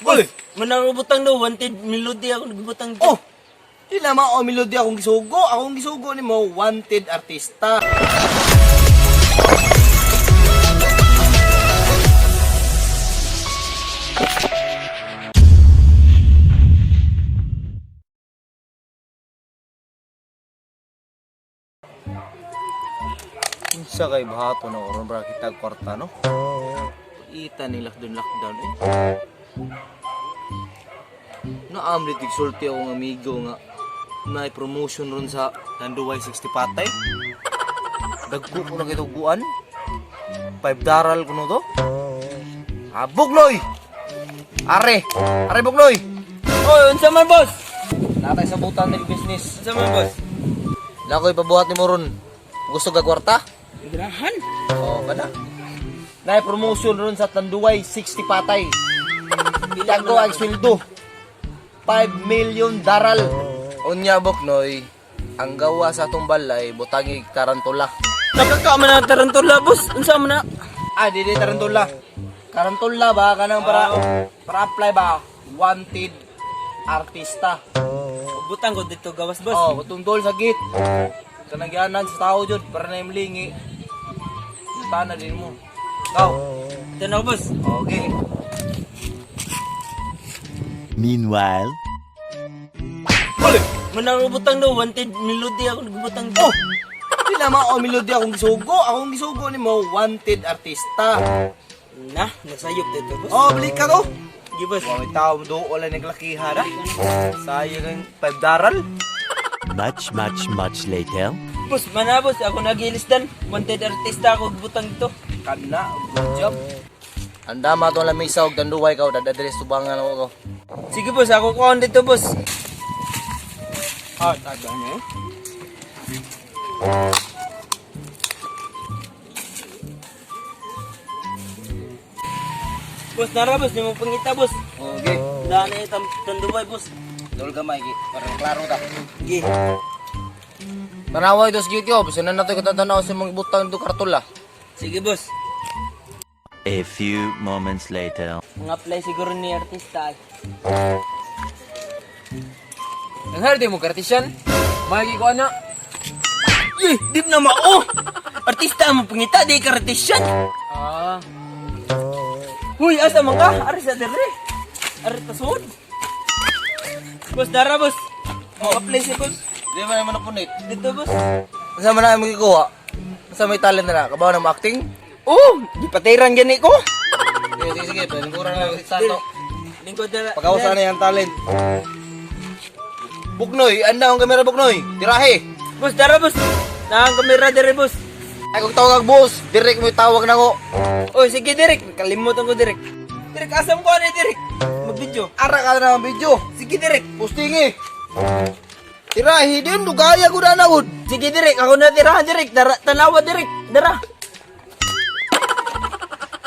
Uy! Manarubutang no, wanted melody ako nagbutang. Oh! Di na mao melody akong gisugo. Akong gisugo nimo wanted artista. Unsa kay bahato na oron bra kita kwarta no? Ita ni lockdown lockdown eh. Naamlit sulti akong amigo nga may promotion ron sa Tanduay 60 patay. Dagko ko na kituguan. 5 daral kuno to. Ah, Bugnoy! Are! Are Bugnoy! Oy, unsa man boss? Natay sa butan ng business. Unsa man boss? Lakoy pabuhat ni mo ron. Gusto ka kwarta? Ganahan. Oo, kana. Nay promotion ron sa Tanduay 60 patay. Dagko ang sweldo. 5 million daral. Unya Buknoy, ang gawa sa atong balay butangi tarantula. Nakaka man na tarantula boss. Unsa man na? Ah, di di tarantula. Tarantula ba kanang para para apply ba wanted artista. Butang ko dito gawas boss. Oh, tungtol sa gate. Kanang gianan sa tao jud para na imlingi. Tana din mo. Go. Tanaw boss. Okay. Meanwhile, Uli! Manarubutang no, wanted melody ako nagbutang. Oh! Di na mao melody akong gisugo. Akong gisugo nimo wanted artista. Na, nasayop dito boss. Oh, balik ka ko. Gi boss. Wa may tao do wala naglakihan ah. Sayang ang 5 daral. much, much, much later. Boss, mana boss, ako nagilisdan. Wanted artista ako butang dito. Kana, good job. Andama to lamisa og Tanduay ka dadadres tubangan ako ko. Sige boss, ako kuha dito boss. Ah, taga niya eh. Boss, nara boss, di mo pangita boss. Okay. Daan na yung tanduay boss. Dol gamay gi para klaro ta. Sige. Tanawa ito sa gate ko, basta na nato katantanaw sa mga butang do kartula. Sige boss. A few moments later. Mga apply siguro ni artista ay. Nanghari mo kartisyan? Magi ko ana. Eh, di na mao. Artista mo pangita, di ka artisyan. Ah, Huy, asa man ka? Ari sa dire. Ari tasod. Boss, dara boss. Mga apply si boss. Di ba naman napunit? Dito boss. Asa man na magikuha? Asa may talent na na? Kabaw na mo acting? Oh, gipatiran gani ko. Sige, sige, sige. Panigura na lang sa santo. Lingkod na. Pagkausa na yung talent. Buknoy, anda ang kamera Buknoy. Tirahe. Boss, dara boss. Naang kamera dire boss. Ay kung tawag ang boss, direct mo tawag na ko. Oh, sige direk. Kalimutan ko direk. Direk, asam ko ani direk. Mag-video. Ara ka na ang video. Sige direk. Posting eh. Tirahe din, dugaya ko na na gud. Sige direk, ako na tirahan direk. Dara, tanawa direk. Dara.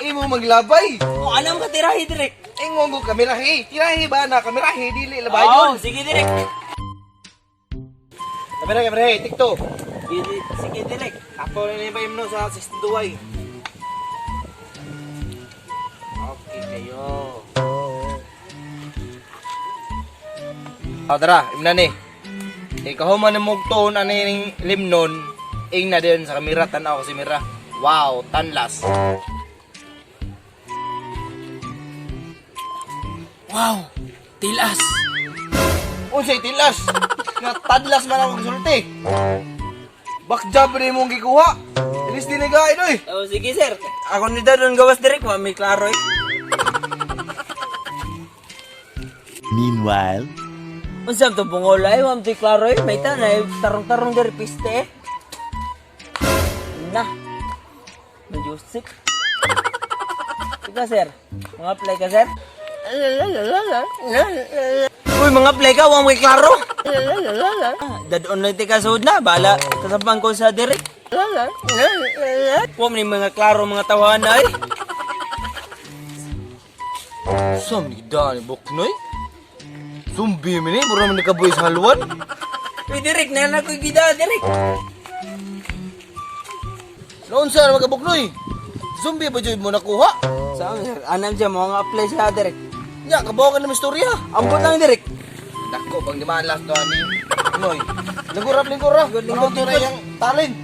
Imo maglabay. Oh, alam ka tirahi direk. Ingon ko kamerahe. Tirahe ba na kamerahe dili labay Oh, yun. sige direk. Kamera kamerahe, tikto. Sige, sige direk. Ako na ba imno sa 62 ay. Okay kayo. Ah, tara, imna ni. Ikaw man mo tuon ani ning limnon, ing na din sa kamera tan-aw ko si mira. Wow, tanlas. Wow! Tilas! Unsay tilas? Nga tadlas man ako gisulti. Back job rin mong gikuha. Ilis din nagain oy. Oh, sige sir. Ako ni Dadon gawas direk, wa may klaro eh. Meanwhile, Unsa to bungol ay, wa may klaro eh. May tanay tarong-tarong diri piste eh. Na. Majusik. Ika sir, mga apply ka sir? Uy, mga apply ka, wa may klaro. Dadon lang ti kasud na, bala kasabang ko sa direk. Wa man yung mga klaro mga tawahan ay. Sam ni dani buknoy. Zumbi mi ni, mura man nakabuhi sa halwan. Uy, direk, na ko gida, direk. Noon sa mga buknoy. Zumbi ba jud mo nakuha? Saan sir? Anam siya, mga apply siya direk. Nya, kabaw ka na may istorya. Ambot lang direk. Dako bang di malas to ani. Noy. Lingkod lingkod ra. Lingkod na yang talent.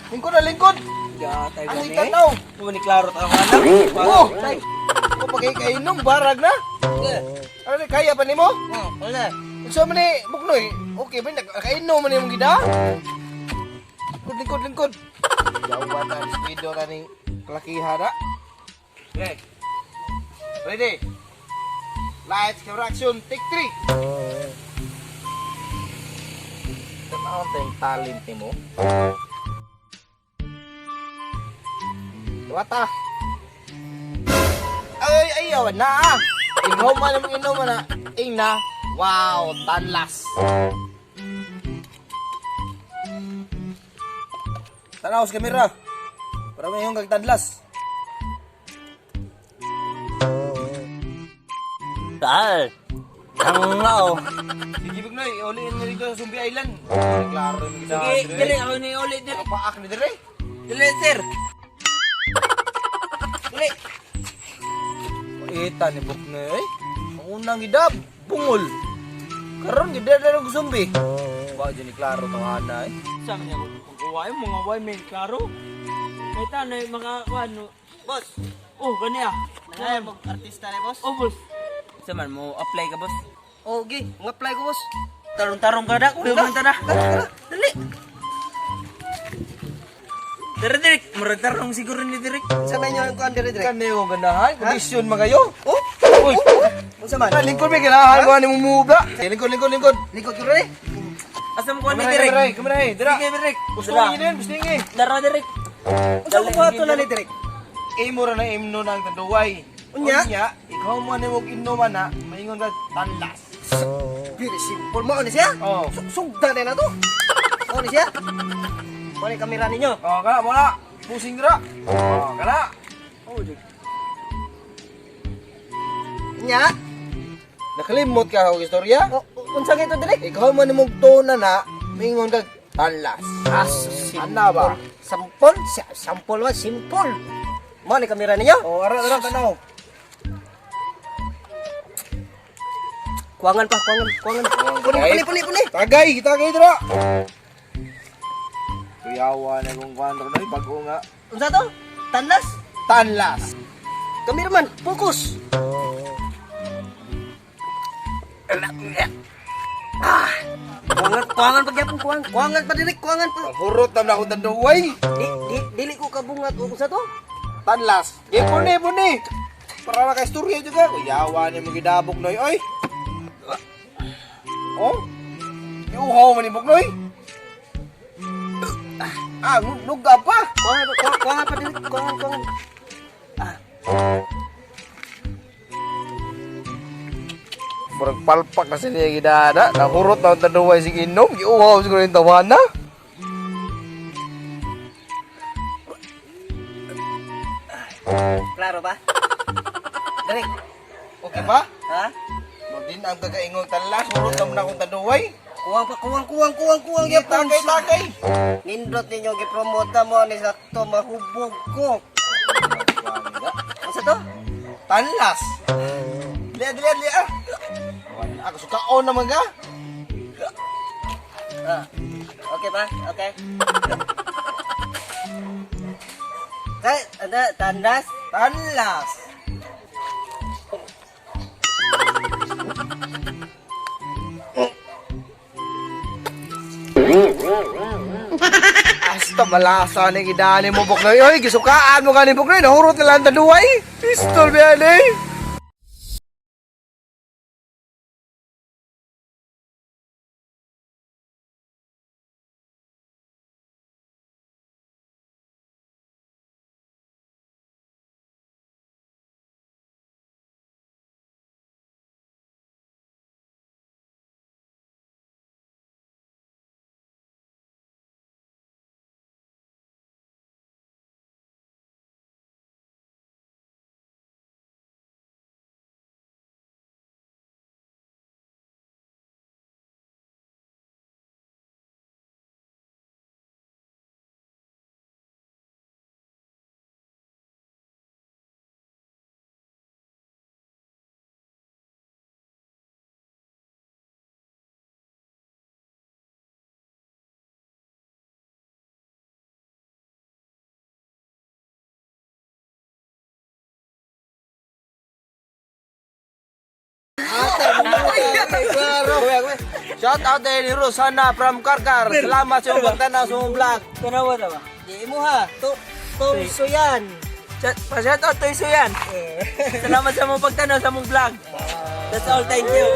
Lingkod na lingkod. Gatay Ang gani. tanaw. Wa ni klaro tawanan. Oh, ko pagay kainom barag na. Ano ni kaya pa nimo? Oh, wala. So man ni Buknoy, okay ba nakainom man imong gida? Lingkod lingkod lingkod. Jawa ta speedo ta ning kalakiha na. Okay. Ready? Lights, camera, action, take 3. Tanaw tayong talent nimo. Wata. Ay, ayaw na ah. Ikaw man ang inom na. Ing na. Wow, tanlas. Tanaw sa kamera. Para may yung kagtanlas. Tal. Tangao. Sige, Bugnoy, uliin mo dito sa Sumbi Island. Klaro yung gina. Sige, dili ako ni ulit dili. Paak ni dire. Dili, sir. Dili. Ita ni Bugnoy eh. Ang unang gidab, bungol. Karon gida na ng sumbi. Wa dyan ni klaro tawhana eh. Sa mga pagkuwain, mga way may klaro. Kaya tanay mga ano. Boss, Oh, gani ah. nangayon mo artista ni boss? Oh, boss. Sa man mo apply ka, boss. Oh, okay. Mo-apply ko, boss. Tarong-tarong ka na, kuya man ta na. Dali. Dere, Direk. Murag tarong siguro ni Direk. Sa may inyo ang kuan dire dire. Kani ko ganahan, kondisyon man kayo. Oh, Uy, unsa man? na lingkod may ganahan ko ani mong muga. Lingkod, lingkod, lingkod. Likod ko rin. Asa mo kuha ni Kamera, Direk? kamera, kamera, dira. Sige, Direk. Gusto Dara. ngi din, gusto ngi. Dara, Direk. Unsa ko buhaton na ni dire? Imo ra na imno ng tanduay. Unya? Unya, ikaw mo ni mo inuman na, maingon ka tanlas. Very simple mo ni siya. Oh. Sugda na to. Mo ni siya. Mo ni kamera ninyo. Oh, kana mo na. Pusing dira. Oh, kana. Oh, Direk. Nya. Nakalimot ka og istorya. O, unsa kay to dire? Ikaw man mo tona na, maingon ka tanlas. As Ana ba? Sampol, sampol wa simple. Mo ni kamera ninyo. Oh, ara ara tanaw. Kuangan pa, kuangan, kuangan. Puni, puni, puni, puni. Tagay, tagay dira. Kuyawa na kung kuan ron bago nga. Unsa to? Tanlas. Tanlas. Cameraman, focus. Ah. Kuangan, kuangan pa gyapon, kuangan, kuangan pa dili, kuangan pa. Ang hurot na akong tanduay. Di, di, dili ko kabungat og unsa to? Tanlas. Di puni puni. Para makaistorya juga. Kuyawa ni mo gidabok noy oy. Oh. Iuhaw man ni Buknoy. Ah, luga pa. Kuangan pa, kuangan pa dili, kuangan, kuangan. Murag palpak na sila yung gidana. Nahurot na ang tanduay sing inom. Giuhaw siguro yung tawana. Klaro ba? Dili. Okay ba? Ha? Magdin ang kagaingong tanlas. Hurot na man akong tanduay. Kuwang pa, kuwang, kuwang, kuwang, kuwang gyapon. Tagay, tagay. Nindot ninyo gipromote mo ni sakto mahubog ko. Unsa to? Tanlas. Liya, liya, liya. Wala ako sukaon naman ka. Ah. Okay ba? Okay. Kay, ada tandas. Tanlas. Asta malasa ni gidani mo Buknoy. Oy, gisukaan mo gani Buknoy. Nahurot na lang taduay. Pistol ba yan eh? Shout out ni Rosana from Karkar. Salamat sa iyong pagtanaw sa imong vlog. Tanawa ta ba? Di mo ha. To Tungso yan. Pa-shout out to Suyan. Salamat sa mong pagtanaw sa mong vlog. That's all, thank you.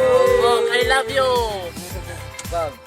Oh, I love you. Bag.